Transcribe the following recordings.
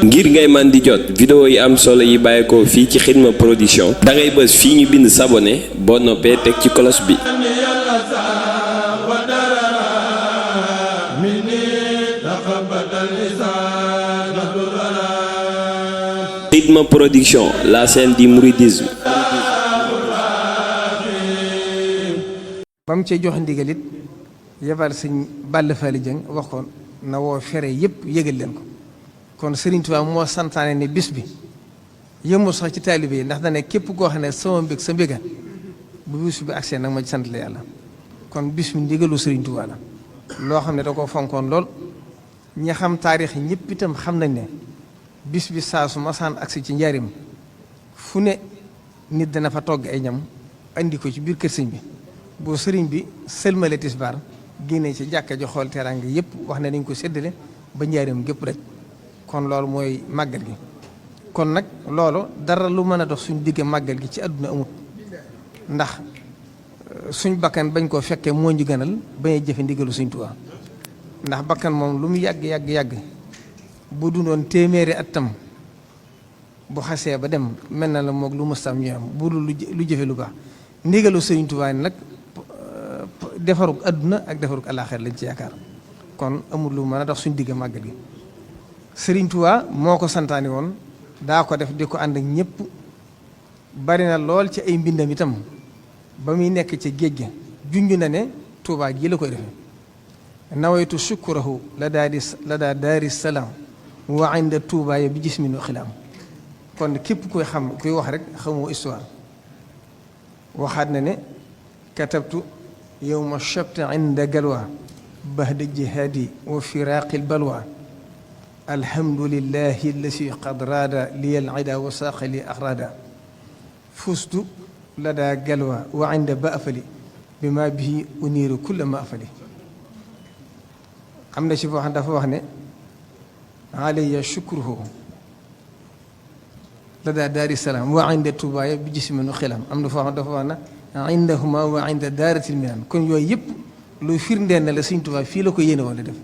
ngir ngay man di jot vidéo yi am solo yi bàyyeekoo fii ci Xidma Production da ngay bës fii ñu bind s'abonner boo noppee teg ci cloche bi. Xidma Production, la chaîne du mouridisme. ba mu cee joxe ndigal it yebal sëñ Balla Fally Dieng wax ko na woo fere yëpp yëgal leen ko kon Serigne Touba moo santaane ne bis bi yëmul sax ci taalibe yi ndax dane képp koo xam ne sama mbég sa mbéga bu bis bi agsee nag ma ci sant la yàlla kon bis bi ndigalu Serigne Touba la loo xam ne da ko fonkoon lool ñi xam taarix ñëpp itam xam nañ ne bis bi saa su masaan agsi ci njaarim fu ne nit dana fa togg ay ñam andi ko ci biir kër sëñ bi boo sëriñ bi sëlmale tisbaar génne ci jàkka ji xool teraanga yëpp wax ne nañ ko séddale ba njaarim gépp rek kon loolu mooy màggal gi kon nag loolu dara lu mën a dox suñ digge màggal gi ci àdduna amut ndax suñ bakkan bañ koo fekkee moo ñu gënal bañ a jëfe ndigalu Sëriñ Tuubaa ndax bakkan moom lu mu yàgg bu dundoon téeméeri atam bu xasee ba dem mel na la moog lu mëstam ñu am bu lu jëfe lu baax ndigalu Sëriñ Tuubaa nag defarug àdduna ak defarug alaaxira lañ ci yaakaar kon amul lu mën a dox suñ digg màggal gi Sëriñ Tuubaa moo ko santaani woon daa ko def di ko ànd ak ñëpp bari na lool ci ay mbindam itam ba muy nekk ci géej gi junj na ne Tuubaa gi la koy defee nawaytu shukurahu la daa daari salaam wa inda Tuubaa ya bi jismin wa xilaam kon képp kuy xam kuy wax rek xamoo histoire waxaat na ne katabtu yowma shabti inda galwa bahda jihaadi wa firaaqil balwa alhamdulillahi allasi qad raada liyal ida wa saaqa li axraada fustu lada galwa wa inda baafali bima bihi uniiru kulla maafali am na ci boo xam dafa wax ne alayya shukruhu lada daari salaam wa inda tubaaya bi jisminu xilam am na foo xam dafa wax na indahuma wa inda daaratil minan kon yooyu yëpp luy firndeel ne la Sëriñ Tuubaa fii la ko yéene woon def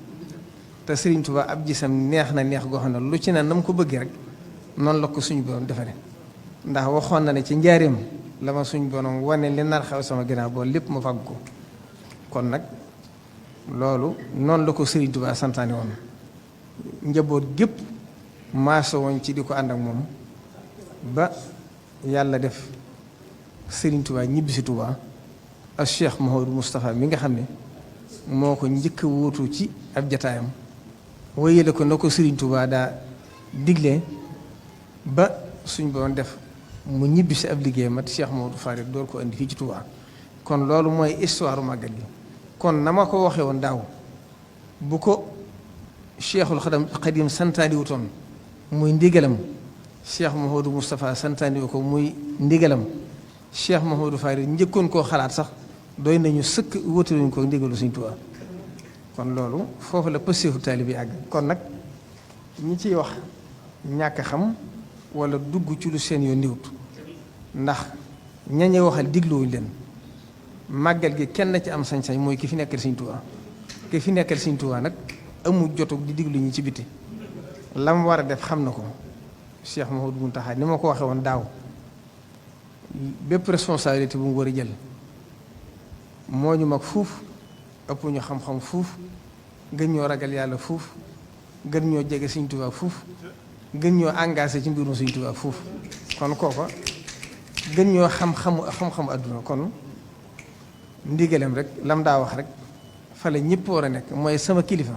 te Sëriñ Tuubaa ab gisam neex na neex goo xam ne lu ci na nam ko bëggee rek noonu la ko suñu borom defare ndax waxoon na ne ci njaareem la ma suñu borom wane li nar xew sama ginnaaw boo lépp ma fàgg ko kon nag loolu noonu la ko Sëriñ Tuubaa santaane woon njaboot gépp maaso woon ci di ko ànd ak moom ba yàlla def Sëriñ Tuubaa ñibbisi Tuubaa ak Cheikh Mouhamadou Moustapha mi nga xam ne moo ko njëkk a wóotu ci ab jataayam wéyale ko na ko Sëriñ Tuubaa daa digle ba suñ boon def mu ñibbisi ab liggéey mat Cheikh Mouhamadou Farid door ko indi fii ci Tuubaa kon loolu mooy histoire màggal gi kon na ma ko waxee woon daaw bu ko Cheikhul Xadim santaani wutoon muy ndigalam Cheikh Mouhamadou Moustapha santaani wu ko muy ndigalam Cheikh Mouhamadou Farid njëkkoon koo xalaat sax doy nañu sëkk wóotaluñ ko ndigalu Sëriñ Tuubaa kon loolu foofu la pësseefu taalibe bi àgg kon nag ñi ciy wax ñàkk xam wala dugg ci lu seen yoon niwut ndax ñañe waxal digluwuñ leen màggal gi kenn ci am sañ-sañ mooy ki fi nekkal Sëriñ Tuubaa ki fi nekkal Sëriñ Tuubaa nag amul jotug di diglu ñi ci biti lam war a def xam na ko Cheikh Mouhamadou Mountakha ni ma ko waxee woon daaw bépp responsabilité bu mu war a jël moo ñu mag fuuf ëpp ñu xam-xam fuuf gën ñoo ragal yàlla fuuf gën ñoo jege Sëriñ Tuubaa fuuf gën ñoo engagé ci mbirum Sëriñ Tuubaa fuuf kon kooko gën ñoo xam-xamu àdduna kon ndigalem rek lam daa wax rek fale ñëpp war a nekk mooy sama kilifa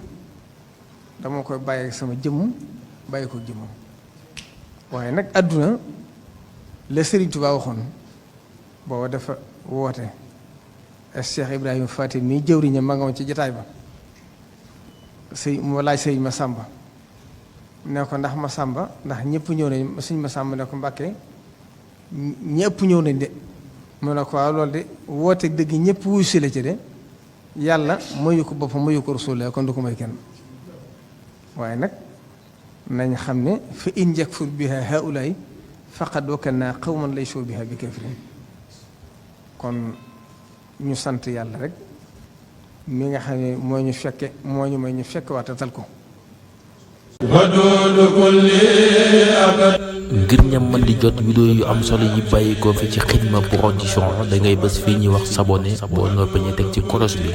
dama koy bàyyi sama jëmm bàyyi ko jëmmam waaye nag àdduna la Sëriñ Tuubaa waxoon booba dafa woote Cheikh Ibrahima Fatim mii jëwriñam ma nga woon ci jataay ba moo laaj sëriñ Masamba ne ko ndax Masamba ndax ñëpp ñëw nañ sëñ Masamba ne ko Mbàkke ñëpp ñëw nañ de mu ne ko waaw loolu de woote dëgg ñëpp wuyu si la ci de yàlla mayu ko boppam mayu ko Rasul kon du ko may kenn waaye nag nañ xam ne fa in yakfur biha haulaay faqad wakalnaa qawman laysu biha bi kafirin kon ñu sant yàlla rek mi nga xam ne moo ñu fekke moo ñu may ñu fekk waatatal ko ngir ñam man di jot vidéo yu am solo yi bàyyi ko fi ci Xidma Production da ngay bës fii ñuy wax s'abonner boo noppee ñu teg ci kolos bi.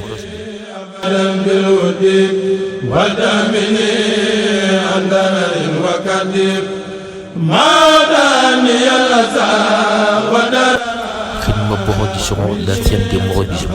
Xidma Production, la chaîne des mourides.